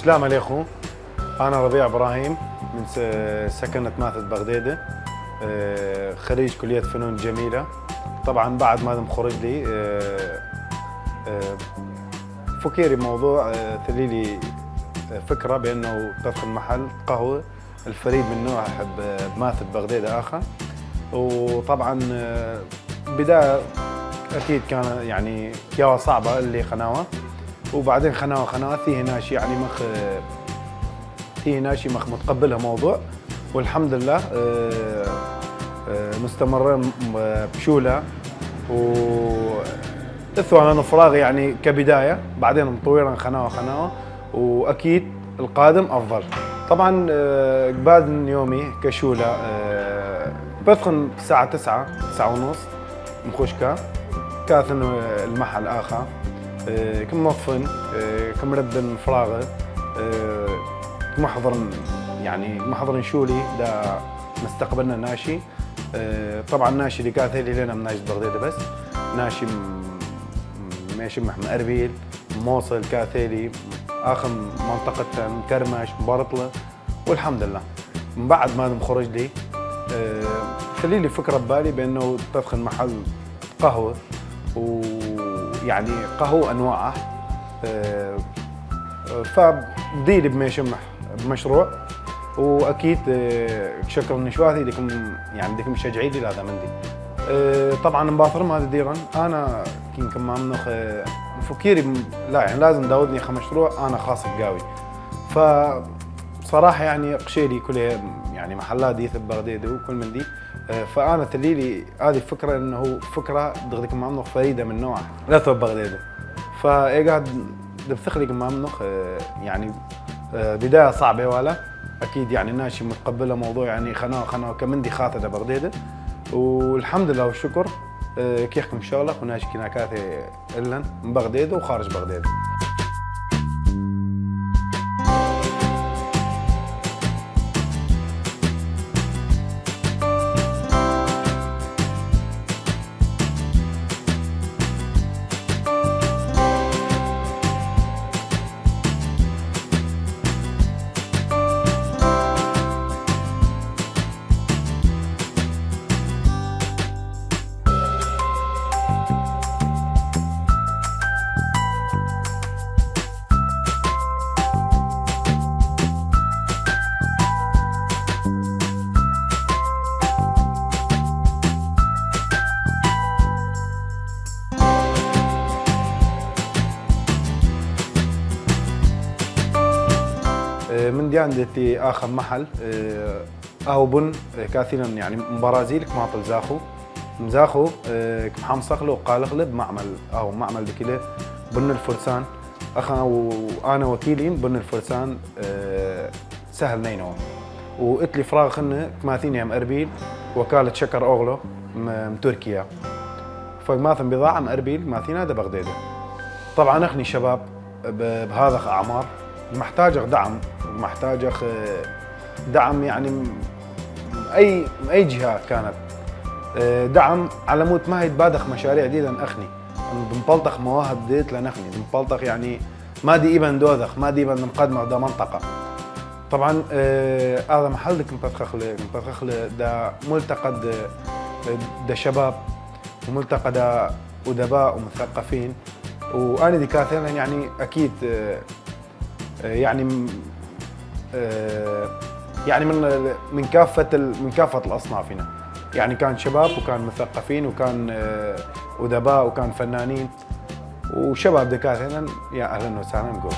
السلام عليكم. أنا ربيع إبراهيم من سكنة ماثة بغديدة، خريج كلية فنون جميلة. طبعا بعد ما مخرج لي فكيري بموضوع ثليلي فكرة بأنه تدخل محل قهوة الفريد من نوعه بماثة بغديدة آخر. وطبعا بداية أكيد كان يعني كياوة صعبة اللي خناوة، وبعدين خناوة فيه ناشي يعني مخ متقبلها موضوع، والحمد لله مستمرين بشولة اثوى لنا فراغ يعني كبداية، بعدين مطورا خناوة واكيد القادم افضل. طبعا قبال يومي كشولة بدخل الساعة 9:30 مخشكة كاثن المحل آخر كم مطفن كم ردن فراغه محضر شولي دا مستقبلنا ناشي. طبعا ناشي اللي كاثيلي لنا من ناشي بغديدة، بس ناشي ماشي مأربيل موصل كاثيلي آخر منطقة مكرمش مبارطلة، والحمد لله. من بعد ما مخرج لي خليلي فكرة ببالي بأنه تدخل محل قهوة، ويعني قهوة أنواعه، فبديلي بمشروع، واكيد شكر النشواثي ديكم يعني ديكم مشجعين لي لهذا مندي. طبعا مباثرم هذا ديران انا كين كما منخ مفكيري لا يعني لازم داودني مشروع انا خاص بقاوي. فصراحه يعني قشيلي كلها يعني محلات دي بغديده وكل من دي، فانا تليلي هذه الفكره انه فكره دغديكم منخ فريده من نوعها لا ثوب بغديده. فاقعد دبثخلي كما منخ يعني بدايه صعبه ولا اكيد يعني ناشي متقبله موضوع يعني خناوة كمندي خاطره بغديده، والحمد لله والشكر كيحكم شغله وناشي كناكاتي إلن من بغديده وخارج بغديده. من دي عندي آخر محل قهوة بن كاثيرا يعني من برازيل كماطل مزاخو كمحمصخ له قالقلب معمل أو معمل بكله بن الفرسان وأنا وكيلين بن الفرسان سهل نينو، وقتلي فراغ خنه كماثينيا مأربيل وكالة شكر أوغلو من تركيا، فماثن بضاعة مأربيل ماثينا دا بغديدة. طبعا أخني شباب بهذا أعمار محتاج دعم يعني اي جهه كانت دعم على مود ما يتبادخ مشاريع جديده اخني بنطلطخ مواهب ديت لنخني بنطلطخ يعني ما دي ابن دوذخ ما دي ابن مقدمه دا منطقه. طبعا هذا محل دك متفخخ دا ملتقى دا شباب وملتقى دا ادباء ومثقفين، وانا دي كاثيرا يعني اكيد يعني من كافة الأصناف هنا، يعني كان شباب وكان مثقفين وكان أدباء وكان فنانين وشباب دكاترة. يا أهلا وسهلا نقول.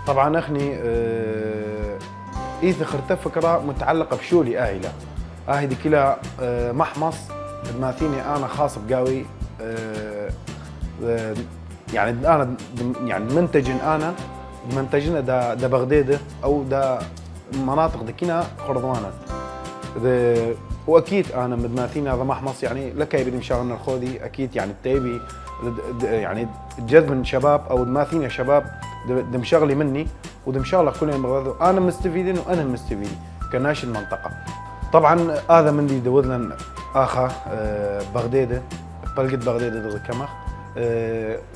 طبعا اخني ايث خرت فكره متعلقه بشولي اهي دي كلا محمص ماثيني انا خاص بقاوي، يعني انا يعني منتجنا دا بغديده او دا مناطق دكينا خرضوانا واكيد انا مدماثين هذا محمص يعني لك بدي مشاغلنا الخوذي اكيد يعني التيبي يعني الجذب من شباب او دماثين يا شباب دم شغلي مني ودم شغله كلهم بغضوا انا مستفيدين وانا مستفيدين كناشد المنطقه. طبعا هذا مندي دود لنا اخا بغداده بلقت بغداده ضد كمخ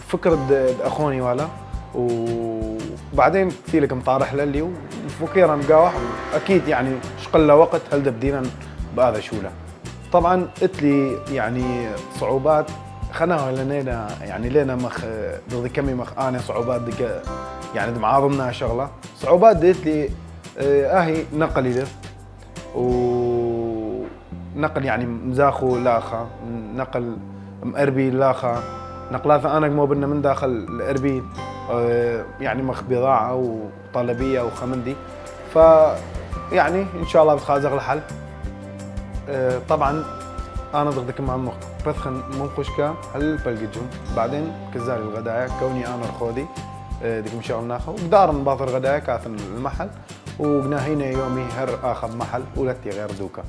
فكرة اخوني ولا وبعدين في لك مطارح للي وفكيرا مقاوح اكيد يعني شقل له وقت هل بدينا بهذا شوله. طبعا اتلي يعني صعوبات خناها لنا يعني لنا مخ ضد كمي مخ انا صعوبات دك يعني معاظمنا شغله صعوبات ديت لي اهي نقلي له ونقل يعني مزاخو لاخا نقل مقربي لاخا نقلات انا مو بدنا من داخل الاربيل يعني مخ بضاعه وطلبيه وخمندي ف يعني ان شاء الله بتخازق الحل. طبعا انا ضغطك مع المخ بثخن منقشكا هل بلقجهم بعدين كزاري الغدايا كوني انا الخودي ديك مشاغل ناخو وقدار نباطر غدايا كاثن المحل وقناهينا يومي هر اخذ محل ولتي غير دوكا.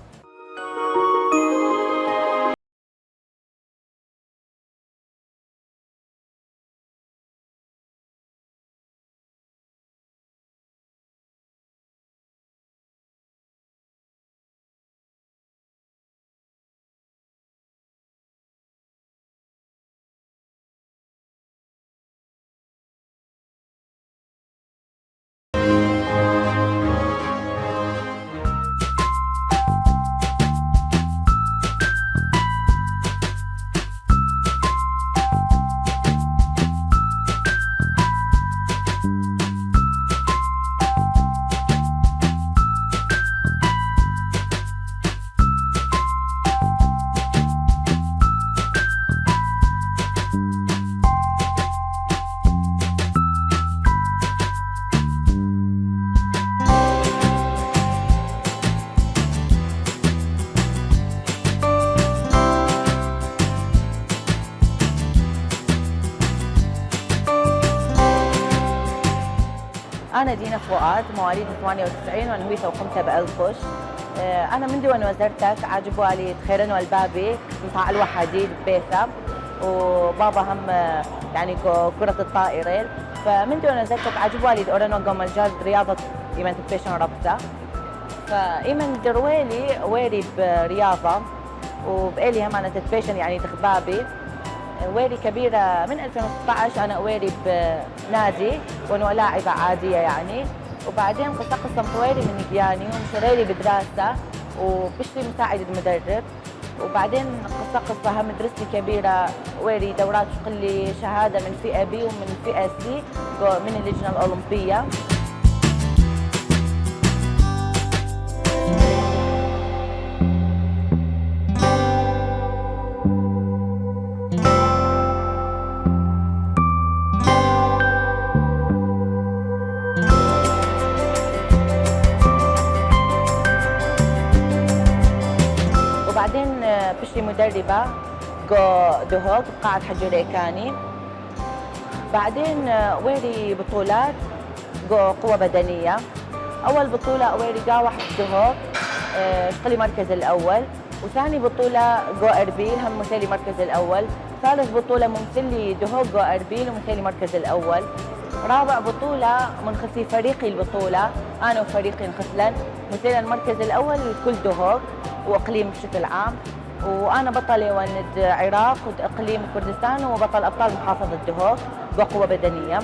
أنا دينا فؤاد مواليد 98 ونهويتها وقمتها بألقش. أنا من دون وزرتك عجبوا علي تخيرن والبابي متاع الوحديد ببيثا وبابا هم يعني كرة الطائرة فمن دون وزرتك عجبوا علي دورنا قوم الجال رياضة إيمان تبيشن ربطة فإيمان درويلي ويري برياضة وبقالي هم أنا تبيشن يعني تخبابي ويري كبيرة من 2016 أنا ويري بنادي وأنا لاعبة عادية يعني وبعدين قصة مطويري من جياني ومشريلي بدراسة وبشتري مساعد المدرب وبعدين قصة هم مدرستي كبيرة ويري دورات شقلي شهادة من فئة بي ومن فئة سي من اللجنة الأولمبية. بعدين بشتري مدربة جو دهوك بقاعة حجو ريكاني. بعدين ويري بطولات جو قوة بدنية. أول بطولة ويري قاوح دهوك شقلي مركز الأول وثاني بطولة جو أربيل هم مثالي مركز الأول. ثالث بطولة ممثلي دهوك جو أربيل ومثالي مركز الأول. رابع بطولة منخسي فريقي البطولة أنا وفريقي انخسلن مثلا المركز الأول لكل دهوك واقليم بشكل عام وانا بطله وند عراق واقليم كردستان وبطل ابطال محافظه دهوك بقوه بدنيه.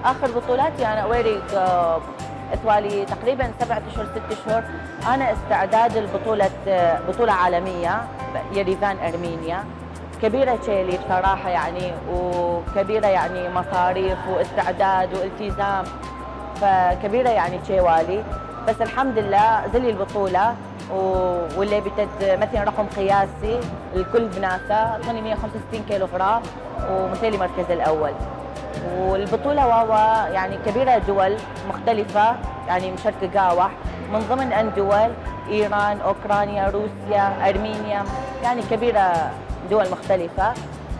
اخر بطولاتي انا ويري اتوالي تقريبا 7 اشهر 6 اشهر انا استعداد بطوله عالميه يريفان ارمينيا كبيره تشيلي بصراحه يعني وكبيره يعني مصاريف واستعداد والتزام فكبيره يعني تشيوالي بس الحمد لله زلي البطوله واللي مثلا رقم قياسي الكل بناسه طني 165 كيلو غرام ومثالي مركز الاول. والبطوله واوا يعني كبيره دول مختلفه يعني مشاركه قاوح من ضمن ان دول ايران اوكرانيا روسيا ارمينيا يعني كبيره دول مختلفه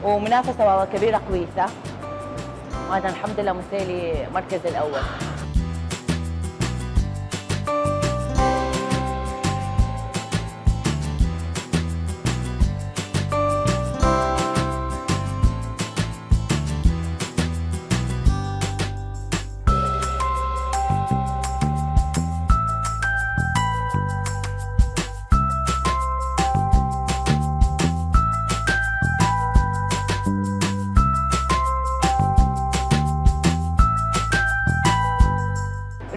ومنافسه واوا كبيره كويسه وانا الحمد لله مثالي مركز الاول.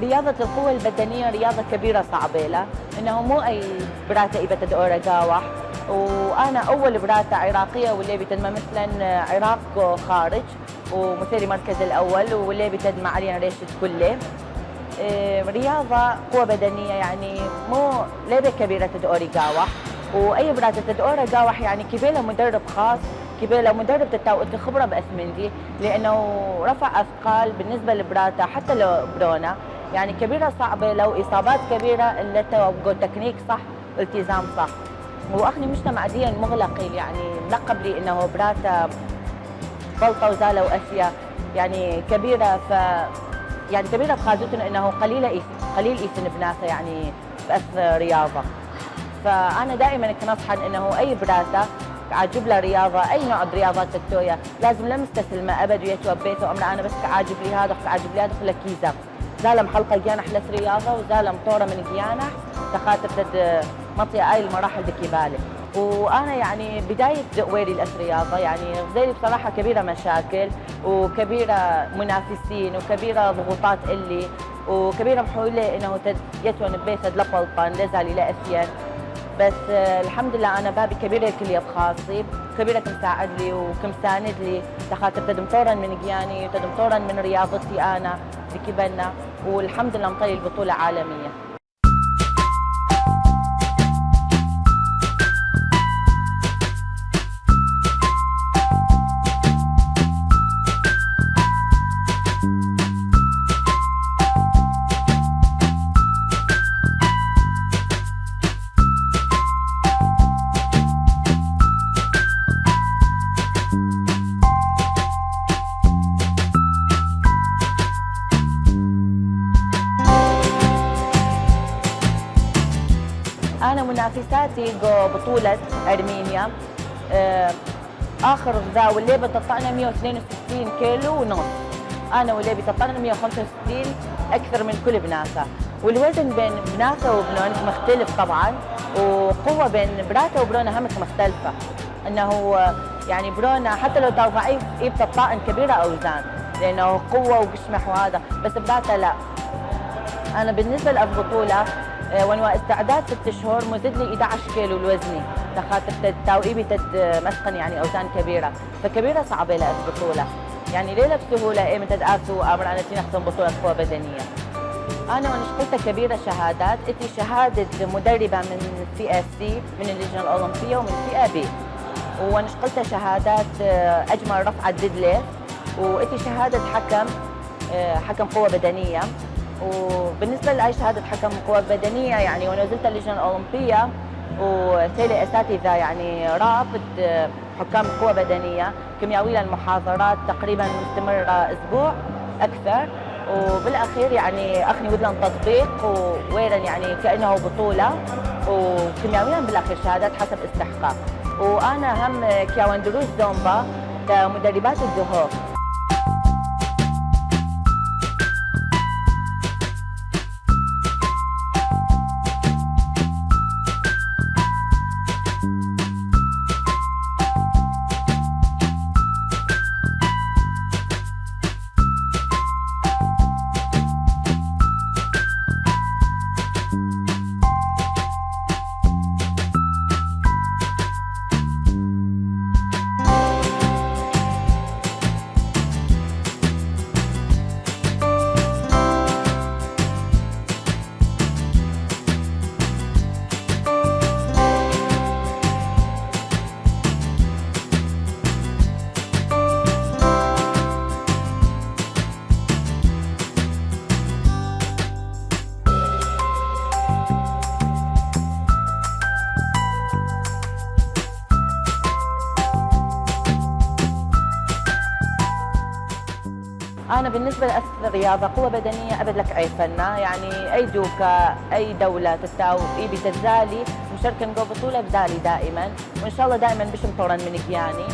رياضة القوة البدنية رياضة كبيرة صعبة له، إنه مو أي براتة إبا تدقورة قاوح، وأنا أول براتة عراقية واللي بتد مثلا عراق خارج ومثيري مركز الأول واللي بتد مع علينا ريشة كله. رياضة قوة بدنية يعني مو لعبة كبيرة تدقوري قاوح، وأي براتة تدقورة قاوح يعني كيبيلها مدرب خاص، كيبيلها مدرب تتاوت خبرة بأسمنتي، لأنه رفع أثقال بالنسبة لبراتة حتى لو برونا يعني كبيرة صعبة، لو إصابات كبيرة اللي توقع تكنيك صح التزام صح. وأخني مجتمع ديا مغلق يعني ملقب لي إنه براتة بلطة وزالة وأسيا يعني كبيرة، يعني كبيرة بخازوتنا إنه قليل إيسن بناسة يعني بأس رياضة. فأنا دائما كنصحن إنه أي براتة عاجب لها رياضة أي نوع برياضات التوية لازم لا مستسلمة أبد ويتوب بيته أمر أنا بس عاجب لي هذا عاجب لي هذا خلك كيزة زالم حلقة جيانح لس رياضة وزالم طورة من جيانح تخاطر تد مطية آي المراحل بكبالة. وأنا يعني بداية ويري الأس رياضة يعني غزيري بصراحة كبيرة مشاكل وكبيرة منافسين وكبيرة ضغوطات اللي وكبيرة محاولة إنه يتون ببيت لبلطان لازالي لا أسيان، بس الحمد لله أنا بابي كبيرة الكلية بخاصي كبيرة كمساعد لي وكمساند لي تخاطر تدمطورا من جياني وتدمطورا من رياضتي أنا بكبلنا، والحمد لله مطلي البطولة عالمية. أنا منافساتي بطولة أرمينيا آخر غزاة واللي بتطلعنا 162 كيلو ونص، أنا واللي بتطلعنا 165 أكثر من كل بناسة، والوزن بين بناسة وبنونك مختلف طبعا، وقوة بين براتا وبرونا همك مختلفة، إنه يعني برونا حتى لو ضعيف بتطلع كبيرة أوزان لأنه قوة وقشمح وهذا، بس براتا لا. أنا بالنسبة للبطولة وانا استعداد 6 شهور مزد لي 11 كيلو الوزني تخاطر توقيبي مسخن يعني اوزان كبيره، فكبيره صعبه لها البطوله يعني ليله بسهوله ايه متى تقاسوا امر انا تنخصم بطوله قوه بدنيه. انا وانا شغلتها كبيره شهادات، اتي شهاده مدربه من فئه سي من اللجنه الاولمبيه ومن فئه بي، وانا شغلتها شهادات اجمل رفعه ديدليفت، واتي شهاده حكم قوه بدنيه. وبالنسبه لاي شهاده حكم قوى بدنيه يعني وانا نزلت اللجنه الاولمبيه وسيلي اساتذه يعني رافض حكام قوى بدنيه كيميائيه المحاضرات تقريبا مستمره اسبوع اكثر، وبالاخير يعني اخني ودلن تطبيق وويرا يعني كانه بطوله وكيميائيا بالاخير شهادات حسب استحقاق. وانا هم كياوندروس زومبا كمدربات الدهور. أنا بالنسبة للرياضة قوة بدنية أبد لك عيفنا يعني أي دوكا أي دولة تتاو إيبي تزالي مشاركة نقو بطولة بزالي دائما، وإن شاء الله دائما بش مطورن من جياني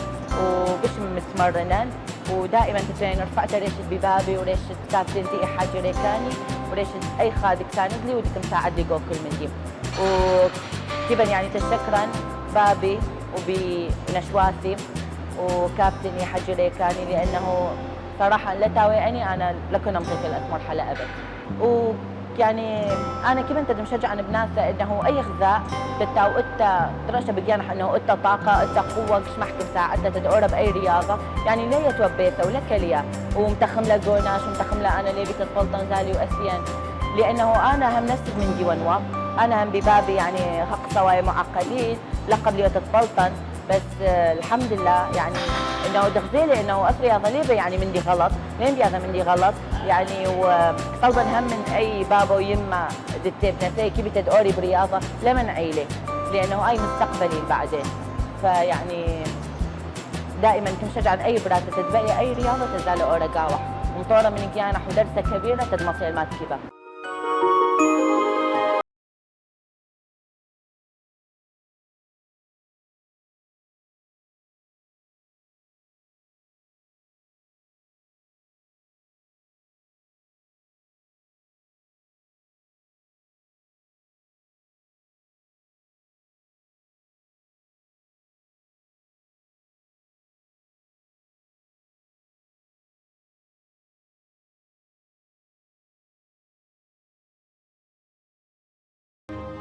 وبش متمرنا ودائما تترين رفعت ريشة ببابي وريشة كابتن تي حاجة ريكاني وريشة أي خادك ساند لي وديك مساعد لي جو كل من دي وكيبا يعني تشكرا بابي وبنشواتي وكابتن حاجة ريكاني لأنه صراحة لا تاوي أنا لكن أمضي في المرحلة أبد. ويعني انا كمان تد مشجعه بناسا انه اي غذاء بتا وقتا ترشا بجانح انه قتا طاقه قتا قوه مش محكم ساعتها تدورها باي رياضه، يعني ليه يتوبيتها ولا كليا ومتخم لها جوناش ومتخم لها انا ليه بتتفلطن زالي واسيان، لانه انا هم نسب من ديوانوا، انا هم ببابي يعني حق صوايا معقدين لقب لي تتفلطن، بس الحمد لله يعني انه دغزيلي انه افرياضه ليه يعني مندي غلط، ليه بياذا مندي غلط، يعني وطلبا هم من اي بابا ويما دتي بنتي كيف تدوري برياضه لمن عيله، لانه اي مستقبلي بعدين، فيعني دائما كنت مشجعه اي برات تتبقي اي رياضه تزال اورا قاوح، مطوره من جيانح ودرسه كبيره تد مصير ما تكيبها.